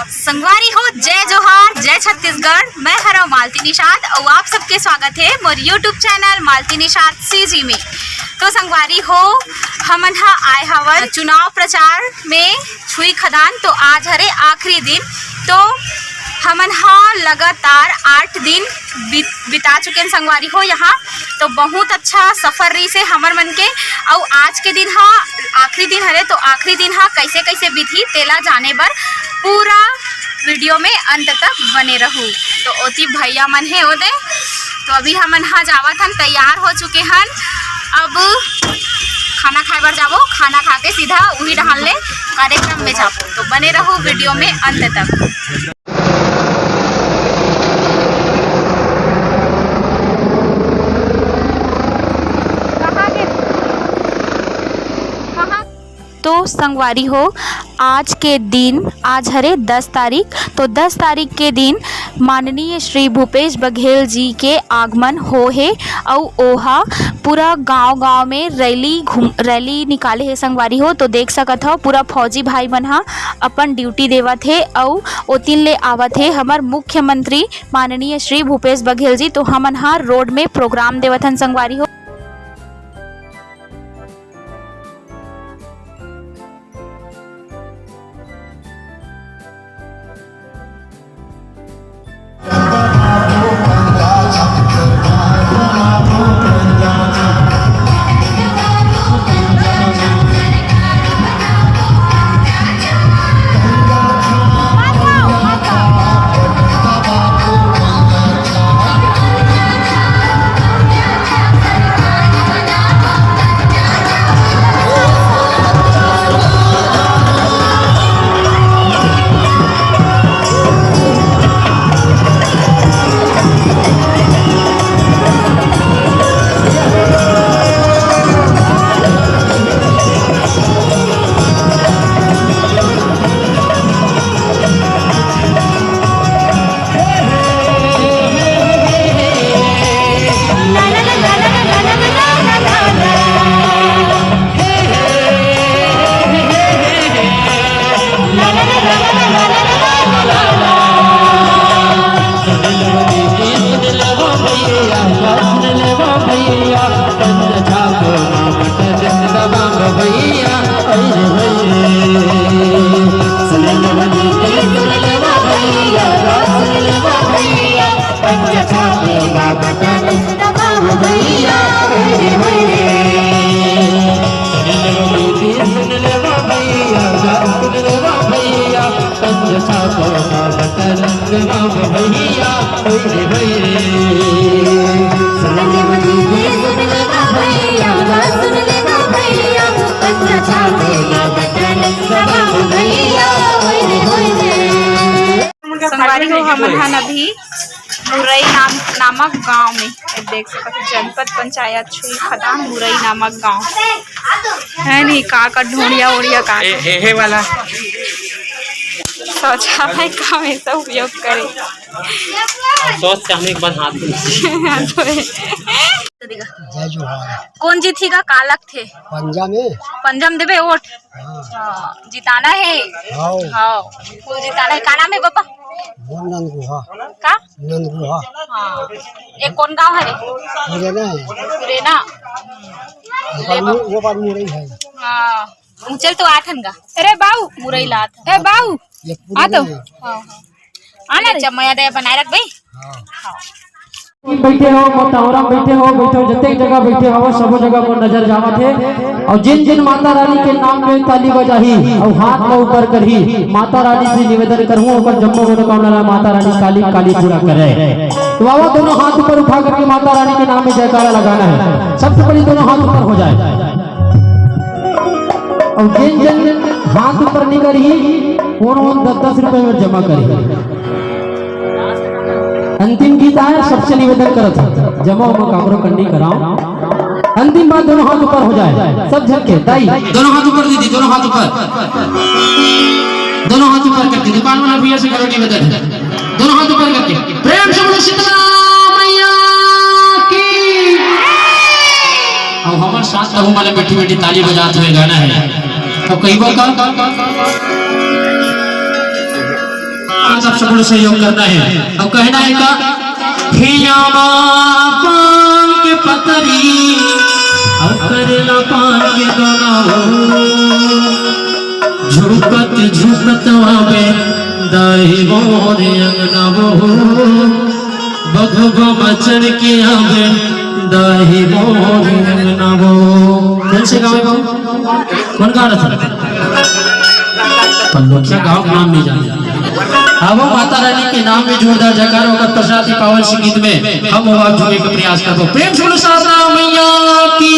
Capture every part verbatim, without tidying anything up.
संगवारी हो, जय जोहार, जय छत्तीसगढ़। मैं हरव मालती निषाद अउ आप सबके स्वागत हे मोर YouTube channel Malti Nishad CG में। तो संगवारी हो, हमन ह आए हवन चुनाव प्रचार में छुई खदान। तो आज हरे आखिरी दिन, तो हमन ह लगातार आठ दिन बि-, बिता चुके हैं संगवारी हो यहाँ। तो बहुत अच्छा सफर रहिस हे हमर मन के, अउ आज के दिन ह आखिरी दिन हरे, तो आखिरी दिन ह कैसे कैसे बीतही तेला जाने बर पूरा वीडियो में अंत तक बने रहू। तो ओती भैया मन हे ओदे, तो अभी हमन ह जावत हन, तैयार हो चुके हन। अब खाना खाए बर जाबो, खाना खा के सीधा उही डहान ले कार्यक्रम में जाबो। तो बने रहू वीडियो में अंत तक। तो संगवारी हो, आज के दिन, आज हरे दस तारीख, तो दस तारीख के दिन माननीय श्री भूपेश बघेल जी के आगमन हो हे, अउ ओहा पूरा गांव-गांव में रैली घूम-, रैली निकाले हे संगवारी हो। तो देख सकत हव, पूरा फौजी भाई मन ह अपन ड्यूटी देवत हे, अउ ओतिन ले आवत हे हमर मुख्यमंत्री माननीय श्री भूपेश बघेल जी। तो हमन ह रोड में प्रोग्राम देवत हन संगवारी हो। संगवारी हो, हमन हन अभी मुरई नाम, नामक गांव में, ये देख सकत हो, जनपद पंचायत छुई खदान मुरई नामक गांव है। नहीं का का ढोड़िया ओड़िया का ए, ए, हे वाला शौचालय का हमेशा उपयोग करे। सोच के हम एक बार हाथ में हाथ धोए। जय जोहार। कौन जीत ही का, का लगथे? पंजा में। पंजा में देबे वोट? हाँ। हाँ, जिताना है। हाँ। हाँ, फुल जिताना है। का नाम है पापा? मोर नंद गुहा। का? नंद गुहा। हाँ। ये कौन गांव है रे? मुरैना है। मुरैना। वो पार मु-, वो पार मुरई है। हाँ। मुचल तो आठ हन गा। अरे बाऊ। मुरई लात। ए बाऊ। ये आ तो। पूरी नहीं है। हाँ, हाँ। आना रे। चमया दे बनाए रख भाई। हाँ। बैठे हो, मोटावरा बैठे हो, बैठे हो, जतेक जगह बैठे हो, सबो जगह मोर नजर जावत हे। अउ जिन जिन माता रानी के नाम में ताली बजाही अउ हाथ ला ऊपर करही, माता रानी से निवेदन करहूँ, ओकर जम्मो मनोकामना ला माता रानी काली काली पूरा करे। तो बाबा दोनों हाथ ऊपर उठा करके माता रानी के नाम में जयकारा लगाना है। सबसे पहले दोनों हाथ ऊपर हो जाए। अउ जेन जेन हाथ ऊपर नइ करही, ओन ओन दस दस रुपए में जमा करही। अंतिम गीत आय, सबसे निवेदन करत हूँ, जमा उमा काकरो कंडी कराओ। अंतिम बार दोनों हाथ ऊपर हो जाए, सब झन के, दाई। दोनों हाथ ऊपर दीदी, दोनों हाथ ऊपर, दोनों हाथ ऊपर करके दुकान वाला भैया से करो निवेदन। दोनों हाथ ऊपर करके प्रेम से बोलो शीतला मैया की। अब हमर साथ कहूँ वाला बैठी बैठी ताली बजात हुए गाना है, तो कई बार का आप सब लोग सहयोग करना है। अब कहना है का, हिया मा पान के पतरी, अब करेला पान के दोना हो। झुकत झुकत आवे दाई मोरे अंगना वो, बघवा मा चढ़ के आवे दाई मोरे अंगना वो। कौन से गाँव है बाबू? कौन गाँव रहता है? पर लोग क्या गाँव का नाम नहीं जानते। अब वो माता रानी के नाम में जोरदार जयकार होगा। प्रसाद की पावन सी गीत में हम वो आप झूमे का प्रयास करबो। प्रेम से बोलो शारदा मैया की।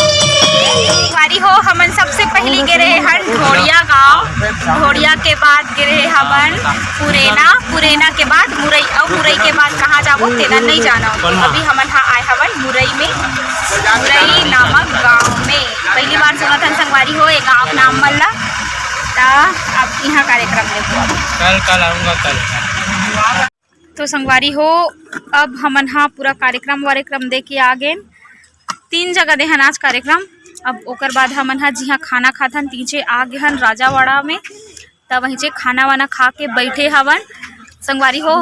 संगवारी हो, हमन सबसे पहली गे रहे हन ढोड़िया गांव, ढोड़िया के बाद गे रहे हमन पुरेना, पुरेना के बाद मुरई, अउ मुरई के बाद कहाँ जाबो तेला नहीं जाना। अभी हमन हा आए हवन मुरई में, मुरई नामक गांव में। पहली बार सुनत हन संगवारी हो ये गांव के नाम मन ला। त अब यहाँ कार्यक्रम देखो। कल, कल आऊंगा, कल। तो संगवारी हो, अब हमन हा पूरा कार्यक्रम वारेक्रम दे के आ गेन। तीन जगह देहन आज कार्यक्रम। अब ओकर बाद हमन हा जिहाँ खाना खाथन तीचे आ गेहन राजावाड़ा में। तब वहीं से खाना वाना खा के बैठे हवन। संगवारी हो,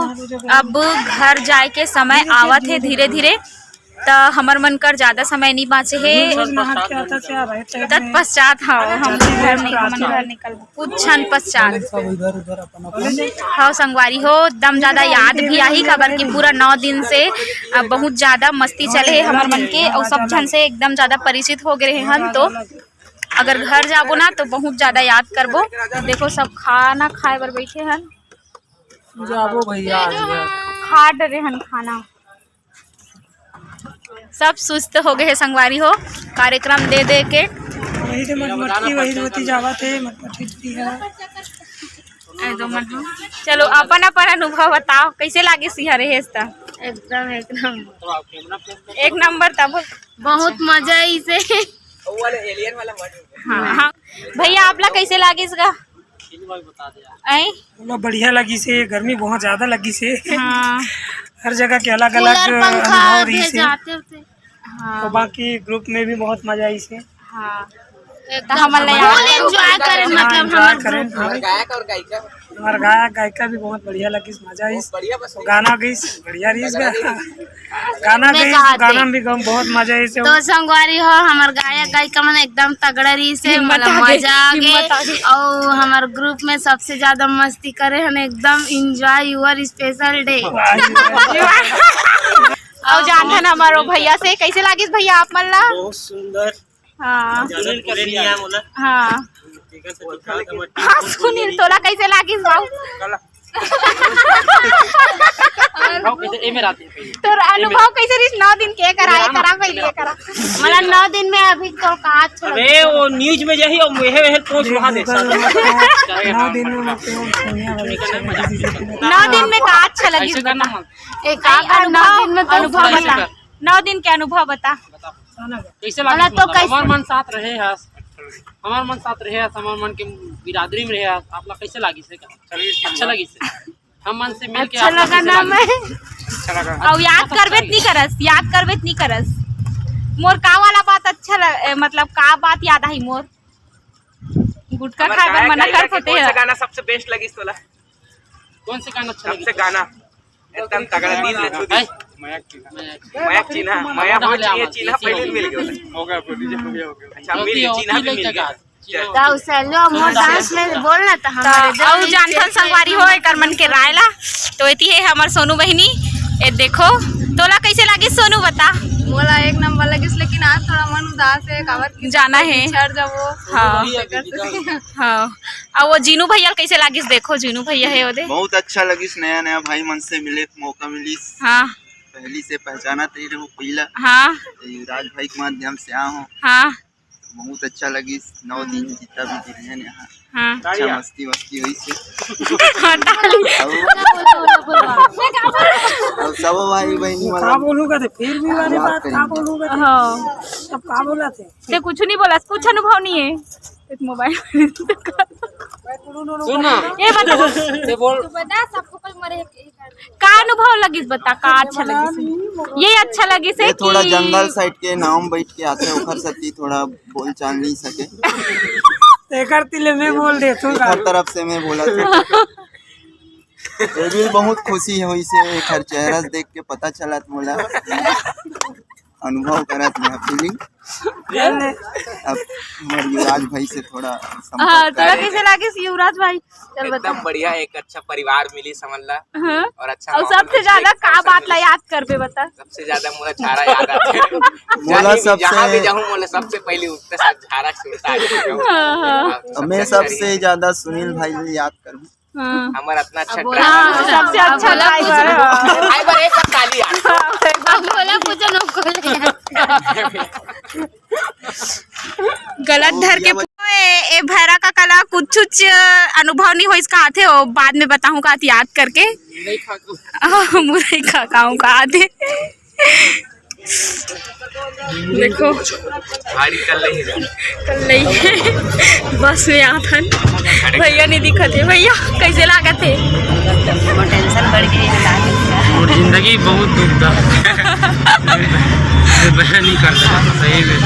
अब घर जाए के समय आवत हे धीरे धीरे। त हमर मन कर ज्यादा समय नहीं बाँचे हे। तत्पश्चात, हाँ, हम घर नहीं, हमन घर निकल कुछ क्षण पश्चात। हाँ संगवारी हो, एकदम ज्यादा याद भी आही, काबर कि पूरा नौ दिन से, अ, बहुत ज्यादा मस्ती चले हे हमर मन के, अउ सब झन से एकदम ज्यादा परिचित हो गए हन। तो अगर घर जाबो ना तो बहुत ज्यादा याद करबो। देखो सब खाना खाए बर बैठे हन। जाबो भैया, आज घर। खा डरे हन खाना। सब सुस्त हो गए हे संगवारी हो, कार्यक्रम दे दे के। वही तो मटमटकी, वही धोती जावत हे, मटमटकी है। ए दो मन हो। चलो, अपन अपन अनुभव बताओ, कैसे लागे सिहा रहे त? एकदम, एकदम। एक नंबर तब। बहुत मजा आई से। हाँ, हाँ। भैया, आप ला कैसे लागिस गा? ऐ? मतलब बढ़िया लगिस हे, गर्मी बहुत ज्यादा लगिस हे। हाँ। हर जगह के अलग-अलग कूलर, पंखा अनुभव रहिस हे। भेजाते होते। हाँ। तो बाकी ग्रुप में भी बहुत मजा आइस हे। हाँ। तो हमन ला फुल एंजॉय करें, मतलब हमर ग्रुप। हमार गायक और गायिका। हमार गायक गायिका भी बहुत बढ़िया लगिस, मजा आइस। बढ़िया बस। गाना गइस, बढ़िया रहिस गा। गाना गइस, गाना भी गम बहुत मजा आइस। तो संगवारी हो, हमर गायक गायिका मन एकदम तगड़ा रहिस हे, हिम्मत मतलब आ गे, मजा आ गे। हिम्मत आ गे। और हमर ग्रुप में सबसे ज्यादा मस्ती करे हन, एकदम enjoy your special day। और जानथन हमारो भैया से, कैसे लागिस भैया आप मन ला? बहुत सुंदर। हाँ। हाँ। हाँ, सुनील, तोला कैसे लागिस बाबू? तोर अनुभव कैसे रहिस नौ दिन के? करा, ये करा, पहले ये करा। मतलब नौ दिन में अभी तो का अच्छा अबे, वो news में जाही और मुहे वहे पोंछ वहाँ दे। नौ दिन में मतलब सोनिया वाला नौ दिन में का अच्छा लगिस? एक नौ दिन में तो अनुभव बता। नौ दिन के अनुभव बता। कैसे लागिस? तो कैसे? हमार मन साथ रहे हस, हमार मन साथ रहे हस, हमार मन के बिरादरी में रहे हस, आप ला कैसे लागिस हे? अच्छा लागिस हे? हम मन से मिल के अच्छा लगा ना मैं। अच्छा लगा। और याद करबे त नहीं करस, याद करबे त नहीं करस। मोर का वाला बात अच्छा लग, ए, मतलब का बात याद आई मोर? गुटखा खाए बर मना कर सकते हैं। कौन सा गाना सबसे बेस्ट लगिस तोला? कौन से गाना अच्छा लगिस? सबसे गाना एकदम तगड़ा, दिल ले छू दी। मया चिन्हा, मया हो चिन्हा, चिन्हा पहले मिल गया। हो गया, हो गया, हो गया। अच्छा, मिल गया, चिन्हा भी मिल गया। तो सैलो मोर डांस में बोल ना तो हमारे और जानथन संगवारी हो एकर मन के राय ला। तो एती है हमर सोनू बहिनी। ए देखो, तोला कैसे लागिस सोनू, बता। मोला एक नंबर लगिस, लेकिन आज थोड़ा मन उदास है, काबर कि जाना है। छड़ जाबो। हाँ। हाँ। अब वो जीनू भैया कैसे लागिस, देखो जीनू भैया है ओदे। बहुत अच्छा लगिस, नया नया भाई मन से मिले के मौका मिलिस। हाँ। पहली से पहचानत रहे हो पहिला। हाँ। युवराज भाई के माध्यम से आ हो। हाँ। बहुत अच्छा लगिस, नौ दिन जितना भी दिन है यहाँ। हाँ। अच्छा मस्ती वस्ती होइस हे। हाँ, डाली। और, और सब भाई बहनी का वाला बोलूँगा तो फिर भी वाली बात का बोलूँगा तो। हाँ। सब का बोला थे? ते कुछ नहीं बोला, कुछ अनुभव नहीं है। एक मोबाइल। सुन ना। ये बता। ते बोल। बता, सबको कल मरे। का अनुभव लगिस बता, का अच्छा लगिस? ये अच्छा लगिस हे ये थोड़ा कि जंगल साइड के नाव बैठ के आथे, ओखर सेती थोड़ा बोल चाल नहीं सके। तेकर तिले मैं बोल देथूँ का। हर तरफ से मैं बोला था। ये भी बहुत खुशी होइस हे, एकर चेहरा से देख के पता चलत मोला। अनुभव करत मैं फीलिंग। अब हमर युवराज भाई से थोड़ा संपर्क हाँ, तोला करें। कैसे लागिस युवराज भाई? चल बता। एकदम बढ़िया, एक अच्छा परिवार मिली समझ ला। हाँ। और अच्छा और माहौल सबसे मिली, ज्यादा एक का function बात ला मिली। याद करबे बता? सबसे ज्यादा मोला झाड़ा याद आथे। मोला जहाँ भी, सबसे जहाँ भी जाहूँ, मोला सबसे पहले उठते साथ झाड़ा सुनता है। हाँ, हाँ। हाँ, मैं सबसे अच्छा सबसे ज्यादा सुनील भाई ला याद करूँ। हाँ। हमर अतना अच्छा अब बोला, ड्राइवर। हाँ, सबसे अच्छा अब बोला ड्राइवर। कुछ। ड्राइवर एक बार ताली यार। अब बोला कुछ न बोले। गलत धर के ए, ए भैरा काका ला कुछ कुछ अनुभव नहीं होइस कहाथे, ओ बाद में बताहूँ कहाथे याद करके। मुरई खा के। हाँ, मुरई खा खाऊँ कहाथे। देखो। भारी कल नहीं है। कल नहीं है। बस में आथन। भैया नहीं दिखत हे। भैया, कैसे लागत हे? वो टेंशन बढ़ गई है। और जिंदगी बहुत दुख दा। मैं नहीं कर सकता, सही में।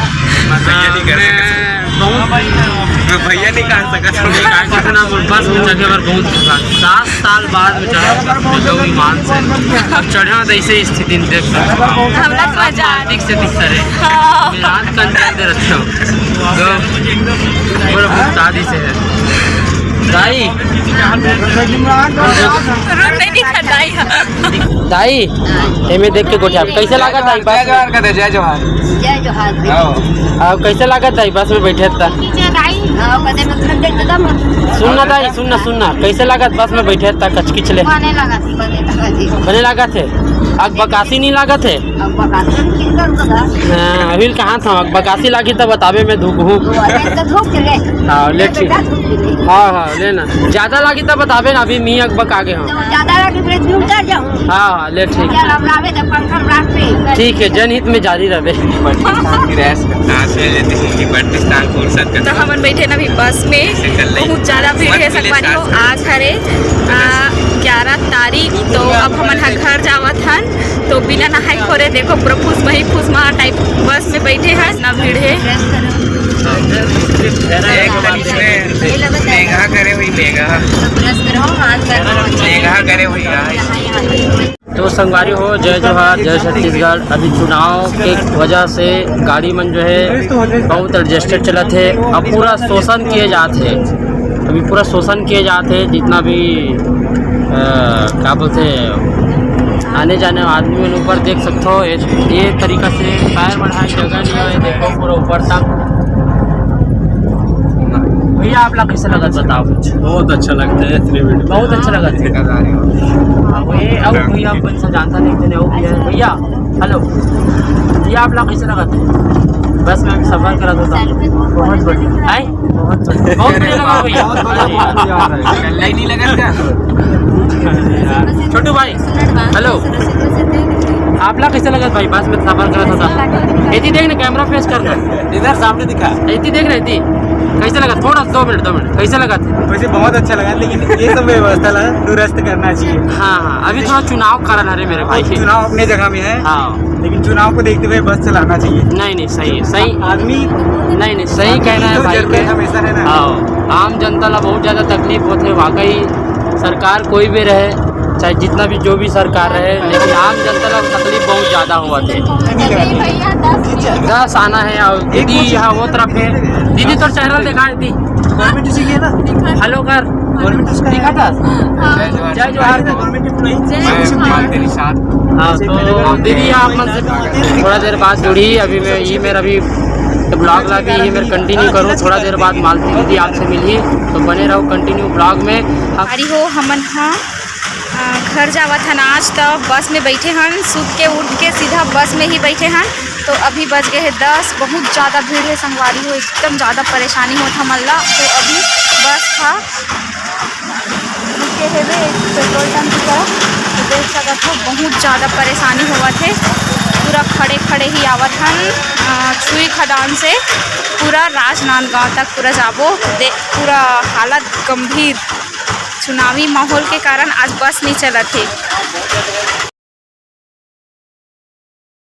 भैया नहीं कर सकता। मैं बहुत मैं भैया नहीं कर सकता। बस में चढ़े बर बहुत दुख दा। सात साल बाद में चढ़ा एकदम ईमान से। अब चढ़े तो ऐसे स्थिति देख सकते हो। हमला तो मजा आ मालिक से दिखता रहे। हाँ। मैं रात का अंदर दे रखे हो। तो बड़ा बहुत दादी से है। दाई। रुक नहीं दिखा दाई। दाई, एमे देख के गोठिया। कैसे लागत दाई? जय जोहार कर दे, जय जोहार। जय जोहार। आओ। आओ, कैसे लागत दाई बस में बैठे त? हाँ, कदे में खंडे कदम। सुन ना दाई, सुन ना, सुन ना। कैसे लागत बस में बैठे त कचकिच ले? बने लागत हे, बने लागत हे। बने लागत हे? अकबकासी नहीं लागत हे? अकबकासी नहीं लागत हे। हाँ, अभी कहाँ था? अकबकासी लागी त बताबे में धूप हूँ। अरे तो धूप के ले। हाँ, ले ठीक। बेटा, धूप के ले। हाँ, हाँ, ले ना। ज्यादा लागी त बताबे ना, अभी मी अकबका गे हूँ। ज्यादा लागी फिर झूम कर जाऊँ। हाँ, हाँ, ले ठीक। चल, अब लावे तो पंखा राख पे। ठीक है, जनहित में जारी रहे। बत्तीस साल की रैस करता है, ले लेते हैं कि बत्तीस साल फुर्सत का। तो हमन बैठे ना अभी बस में, बहुत ज्यादा भीड़ है संगवारी हो। आज हरे, आ, ग्यारह तारीख। अरे, तो अब हमन ह घर जावत हन, तो बिना नहाए खोरे देखो पूरा फुसमही फुसमहा टाइप बस में बैठे हन, इतना भीड़ हे। मेघा करे हुई, मेघा। मेघा करे हुई। तो संगवारी हो, जय जोहार, जय छत्तीसगढ़। अभी चुनाव के वजह से गाड़ी मन जो है बहुत एडजस्टेड चलत हे, अब पूरा शोषण किए जात हे। अभी पूरा शोषण किए जात हे, जितना भी अ, का बोलते हैं, आने जाने आदमी मन ऊपर देख सकते हो। ये, ये तरीका से पैर बढ़ाए जगह नहीं है, देखो पूरा ऊपर तक। भैया, आप ला कैसे लगत बताओ कुछ? बहुत अच्छा लगता है इतने भीड़ में। बहुत अच्छा लगत है। हाँ, वही, अब भैया अपन से जानता नहीं थे, वो भैया, भैया, हेलो भैया, आप ला कैसे लगत है? बस में अभी सफर करा था। बहुत बढ़िया। आए? बहुत बढ़िया। बहुत बढ़िया लगा भैया। बहुत बढ़िया, बहुत बढ़िया। नहीं लगा क्या? छोटू भाई, हेलो। आप ला कैसे लगत भाई? बस में सफर करा था। एती देख ना, कैमरा फेस करना। इधर सामने दिखा। एती देख ना, एती। कैसे लगा? थोड़ा दो मिनट, दो मिनट। कैसे लगा? वैसे बहुत अच्छा लगा, लेकिन ये सब व्यवस्था ला दुरुस्त करना चाहिए। हाँ, हाँ, अभी थोड़ा चुनाव खड़ा ना रे मेरे भाई। चुनाव अपने जगह में है। हाँ। लेकिन चुनाव को देखते हुए बस चलाना चाहिए। नहीं, नहीं, सही है, सही। आदमी नहीं, नहीं, सही कहना है तो भाई जरूरत के। हमेशा है ना। हाँ, आम जनता ला बहुत ज़्यादा तकलीफ होते वाकई। सरकार कोई भी रहे, चाहे जितना भी, जो भी सरकार रहे, लेकिन आम जनता ला तकलीफ बहुत ज़्यादा हुआ थे। दस आना है और दीदी यहाँ वो तरफ है। दीदी, तोर चेहरा दिखा दी। गवर्नमेंट उसी की है ना? हेलो कर। गवर्नमेंट उसका है। दिखा था? हाँ। जय जोहार। गवर्नमेंट की नहीं। जय जोहार। हाँ, तो दीदी, आप मन से थोड़ा देर बाद जुड़ी। अभी मैं ये मेरा भी ब्लॉग ला भी ये मेरा कंटिन्यू करूँ। थोड़ा देर बाद मालती दीदी आपसे मिली, तो बने रहो कंटिन्यू ब्लॉग में। अरे हो, हमन हा अ, घर जावत हन आज, त बस में बैठे हन, सुत के उठ के सीधा बस में ही बैठे हन। तो अभी बज गए हे दस। बहुत ज़्यादा भीड़ हे संगवारी हो, एकदम ज़्यादा परेशानी होत हमन ला। तो अभी बस हा रुके हेवे पेट्रोल टंकी तरफ, तो देख सकत हो बहुत ज़्यादा परेशानी होवत हे। पूरा खड़े खड़े ही आवत हन, अ, छुई खदान से पूरा राजनांदगांव तक पूरा जाबो। दे, पूरा हालत गंभीर। चुनावी माहौल के कारण आज बस नहीं चलत हे।